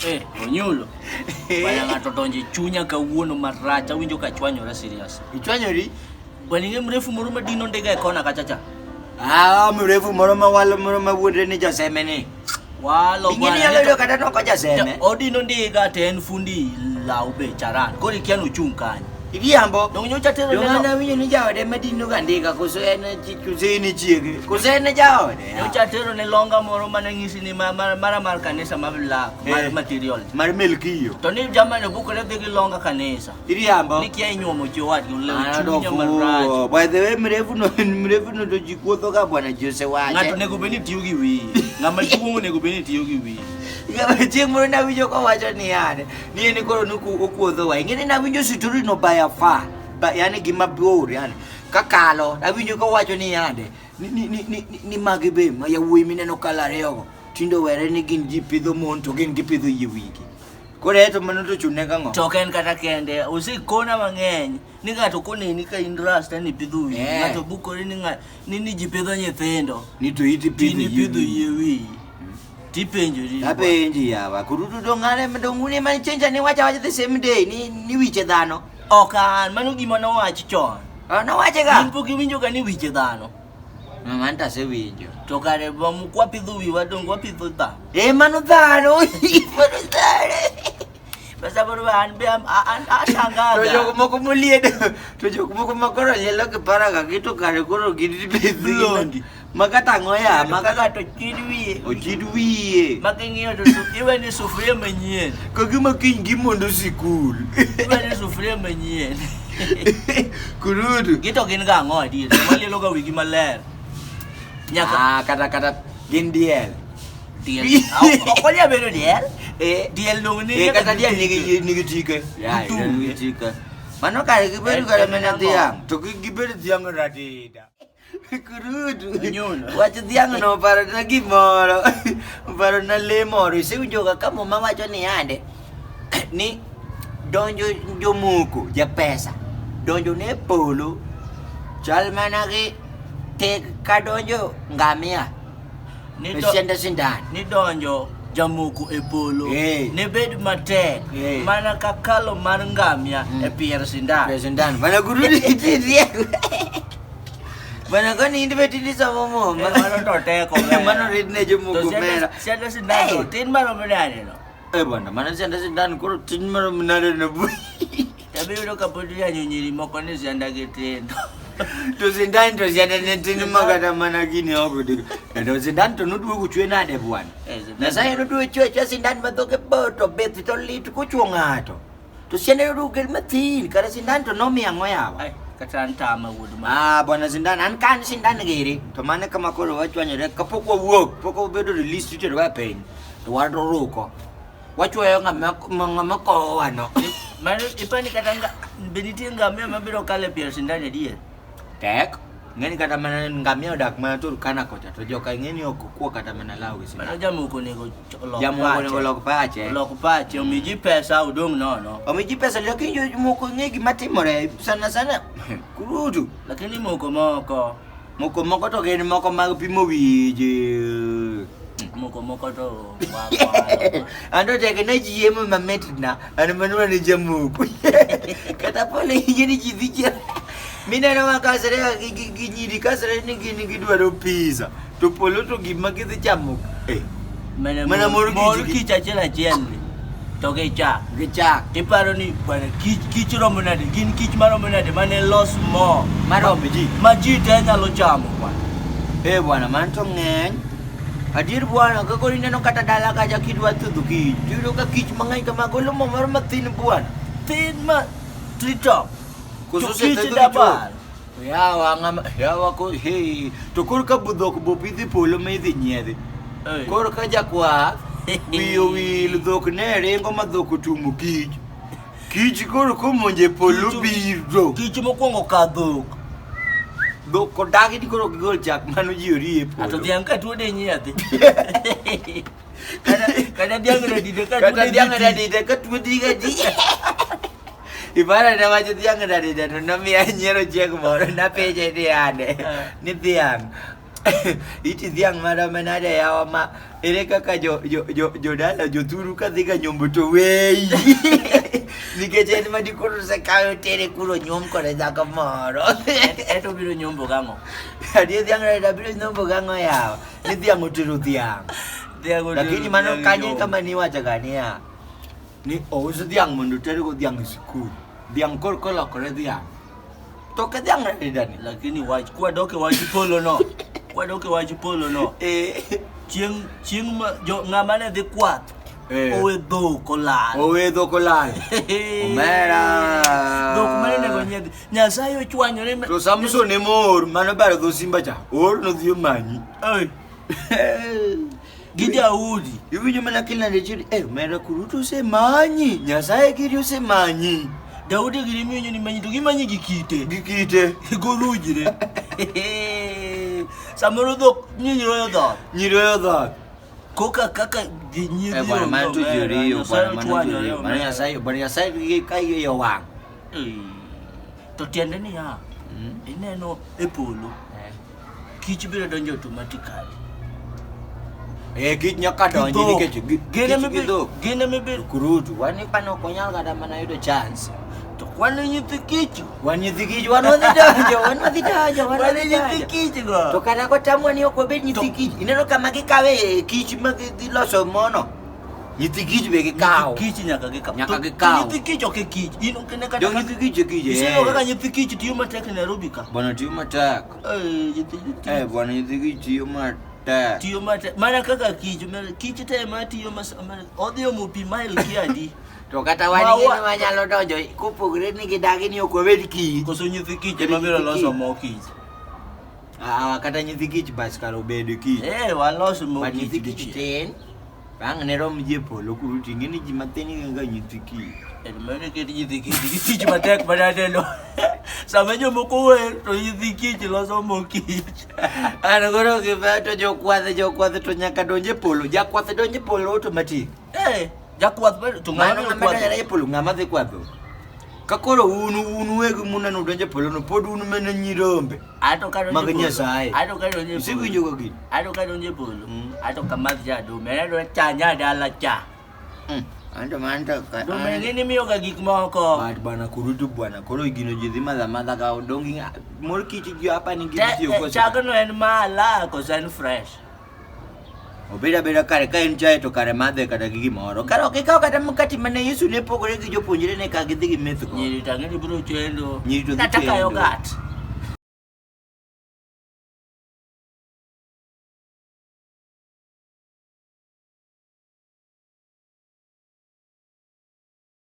Eh, onyulo. Bwana ng'ato donjo e chunya kawuono marach, awinjo ka chwanyora serious. Ichwanyori? Bwana ing'e mrefu moro madino ndiga e kona kacha cha. Ah, mrefu moro ma walo moro ma wuondre ni jaseme ni. Walo Ing'e ni nyalo yudo kata noko jaseme. Odino ndiga to en fundi law be charan. Koro ikia ni ochung' kanye. Iriambo. Donge nyocha tero Donge neno. an awinjo ni jaode madino ga ndiga koso en koso en chiege. Koso en jaode. Nyocha tero ne longa moro mane ng'isi ni mara mar kanisa mar lak mar Eh. material. Mar melkiyo. To ni jamani bukore dhi gi longa kanisa. Iriambo. Ni kia inyuomo chi owadgi lew Ah, chunya marach. dofuo. By the way, mrefu no mrefu no to ji kuotho ga bwana ji osewache. Ng'ato onego bed ni tiyo gi wiye. Ng'ama duong' onego bed ni tiyo gi wiye. Chieng' moro nawinjo kowacho niya, ni en koro okuodhowa. Ing'e ni nawinjo sitori no by afar. Ba, yani gima bor, yani kakalo. Nawinjo kowacho ni yande, ni magi be ma yawuoyi mineno kalo ariyogo. Tinde owere ni gin ji pidho mon to gin gipidho yie wigi. Koro eto mano to chune gang'o? To ok en kata kende, osekona mang'eny ni ng'ato koneni ka in rasta ni pidho wiyi, Eh. ng'ato bukore ni ng'a ni ni ji pidho nyithindo, Ni to iti tin pidho ipidho yie wiyi. Tipenjori. Apenji yawa, kurutu to ng'ane dong' une man chenja ni wacha wacha the same day ni wiche dhano. Ok an, mano gima nowach chon. Ah, nowache ga? In pok iwinjo ga ni wiche dhano. Mama an to asewinjo. To kare kwapidho wiwa dong' wapidho dha. Eh, mano dhano. Mano dhano. Bas samoro an be an ashangaga. To jok moko moliedo, to jok moko ma koro lielo gi paraga gi to kare koro gin Blonde. Makata ang'o ya? Maka to chid wiye. Ochid wiye. Ma king'iyo to iwe ni sufuria manyien. Ka gima kiny gimondo sikul. Iwe ni sufuria manyien. Kurudu. Gi to gin ga ang'o adier? Joma lielo ga wigi maler. Nyaka Ah, kata gin diel. diel. Ok onyal bedo diel. Eh, Diel dong' ni eh, kata diel nigi tike. Ya, Gi tung. nigi tike. Mano kare gibedo kare mana En ang'o? dhiang'. To gibedo dhiang' ratida. Kurudu. Onyulo. Wach dhiang' no oparona gimoro. Oparona le moro. Isewinjoga ka muma wacho ni yande ni donjo jomoko japesa donjo ne polo chal mana gi tek ka donjo ngamia Ni e sienda sindan. Ni donjo jamoko e polo Eh. ne bed matek Eh. mana ka kalo mar ngamia e pier sindan. Pier sindan. Mana kurudu itiek. Mana koni in be tindi somo muma. Eh, mano to teko omera. Mano ritne jomoko To omera. sienda sindan to Eh. tin maromo nade no? Eh bwana, mano sienda sindan koro tin maromo nade no. Tabe yudo ka pod iyanyo nyiri moko ni sienda gi tindo. To sindan to sienda ne tin ma kata mana gini ok dik. To sindan to noduogo chwe nade bwana? Eh, sindan- Nyasaye noduogo chwe chwe sindan ma dhoge bor to bith to lit kochuo ng'ato. To sienda noduogo kel mathin, kare sindan to nomiyo ang'o yawa? Ai, kata an tama wuod ma. Ah, bwana sindan, an ka an sindan giri. To mano kama koro wachwanyore kapok wawuok, pok wabedo release titerowa e piny. To waruko. Wachwoyo ng'ama ng'ama kowowa no. Mano ipani kata nga, be nitie ngamia mabiro kalo e pier sindan adier? Tek. Ng'eni kata mana ngamia odak mana Turkana kocha to joka ing'eni ok kuo kata mana law gi Mano sindan. jamoko onego olok Jamoko pache. onego olok pache. Olok pache, omi ji pesa odong' nono. Omi ji pesa lakini jomoko ng'e gima timore sana sana kurutu. Lakini moko moko, Moko moko to gin moko mag pimo wije. moko moko to wa- An to tek ne chiemo mamit na, an mano mane jamoko. Kata pole ing'e ni ji dhi chiemo. Mineno ma kasre gi nyiri kasre ni gin gidwaro pizza. To polo to gima gidhi chamo eh, Mana Mana mor mor mor kich gi- kich achiel achiel ni to gi chak. gi chak. Tiparo ni bwana kich kich romo nade? Gin kich maromo nade mane los mo Maromo ji. ma ji te nyalo chamo bwana. Eh bwana, mano to ng'eny. Adier bwana, ka koro ineno kata dala kacha kidwa thudho kich, tiyudo ka kich mang'eny kama golo mo moro mathin bwana. Thin ma treetop. Koso To kich osethodh gi dabal. chwo? Yawa ng'ama yawa ko hey, to koro ka dhok bop idhi polo ma idhi nyiedhi. Ei. Koro ka jakwath wiye owil dhok ne ringo ma dhok otumo kich. Kich koro komonjo e polo biro. Kich mokwongo ka dhok. Dhok odagi ni koro gigol chak mano ji orie e Ato polo. dhiang' ka tuo de nyiedhi. Kata kata dhiang' radide ka tuo Kata de dhiang' dhi tich. radide ka tuo dhiga di. Iparo ne wacho dhiang' radide to nomiya nyiero chieng' moro napenje ni ane ni dhiang'. Iti dhiang' marome nade yawa ma ere kaka jo jo jo jodala jothuru ka dhiga nyombo to weyi. Nikech en ma dikoro osekawe otere kuro nyuom kode dhako moro. Eto biro nyombo gang'o? Adier dhiang' rada biro nyombo gang'o yawa. Ni dhiang' otero dhiang'. Dhiang' otero Lakini mano dhiang' kanyo nyombo. kama niwacho ga niya. Ni ous dhiang' mondo otergo dhiang' e sikul. Dhiang' koro kolokore dhiang'. To ke dhiang' rada ni. Lakini wach kwadok e wach polo no. Kwadok e wach polo no. Eh. Chieng' chieng' ma jo ng'ama ne dhi kwath. Eh. Owe dhok olal. Owe dhok olal. Omera. Dhok mane onego nyiedhi. Nyasaye ochwanyore. To Samson ema oor mano baro dho simba cha. Oor nodhi omanyi. Oi. Gi Daudi. Iwinjo mana kilande chiri, eh, omera kurutu osemanyi. Nyasaye giri osemanyi. Daudi gini miyo ni manyi to gimanyi gi kite. Gi kite. Gorujre. Samoro dhok nyiroyo dhoth. Nyiroyo dhoth. Koka kaka ji nyiedhi Eh, bwana mano to onge ji omera, oriyo, Nyasaye bwana mano ji ochwanyore oriyo. Mano omera. Nyasaye, bwana Nyasaye ka iye owang'. Eh, To tiende niya, ineno e polo, kich biro donjo automatically. Eh, kich nyaka donji Gi dhok. nikech Gin kich ema gi ibi- dhok. gin ema ibi- Kurutu, wan ni pano ok wanyal kata mana yudo chance. To wan e nyithi kich. Wan nyithi kich, wan wadhi donjo, wan wadhi donjo, wan Wan e wadhi nyithi donjo. kich go. To kata kotamwa ni ok wabed nyithi kich, ineno kama gikawe kich ma giloso mono. Nyithi kich be gikawo. Nyithi kich nyaka gikaw. Nyaka To- to gikaw. Nyithi kich ok e kich. In ok ine kata Dong nyithi kich e kich, eh. Iseneno kaka nyithi kich tiyo matek e Nairobi ka. Bwana tiyo matek. Eh, nyithi kich Eh, bwana nyithi kich tiyo matek. tiyo matek. Mana kaka kich, kich te ema tiyo mas odhi omo pi mile ki adi. To kata wan Maua- ing'e ni wanyalo donjo kopogre ni gidagi ni ok wabed kich. Koso nyithi kich ema biro loso mo kich. Ah, kata nyithi kich bas kar obed kich. Eh, walos mo But kich nyithi kich dichiel. tin. Bang' ne rom ji e polo kuru to ing'e ni ji mathin gin ga nyithi kich. En mane ket nyithi kich gi tich matek manadeno. Sama jomoko wer to nyithi kich loso mo kich. An koro gima to jokwath jokwath to nyaka donj e polo. Jakwath donjo e polo automatic. Eh, jakwath to ng'ama Mano biro ng'ama kwath. donjo e polo ng'ama dhi kwadho. Ka koro un un uwegi muneno udonjo e polo no pod un mana nyirombe. Ato ka donjo Mag e polo. Nyasaye. Ato ka donjo e polo. Isewinjo ga gini? Ato ka donjo e polo. Mm. Ato kamadh cha dome. Adwa cha nya dala cha. Anto manto ka. Dome ng'eni miyoga gik moko. But bwana kurutu bwana koro gino ji dhi madha madha ka odong' gi mor kich ji apa ni Te- gidhi tiyo eh, go. Chagno en mala koso en fresh. Obed abeda kare ka en chae to kare madhe kata gi gimoro. Kare ok ikaw kata mkati mane Yesu ne pogore gi jopuonjrene ka gidhi gimetho go. Nyiri to ang'e ni biro chendo. Nyiri to dhi Nataka chendo. yogurt.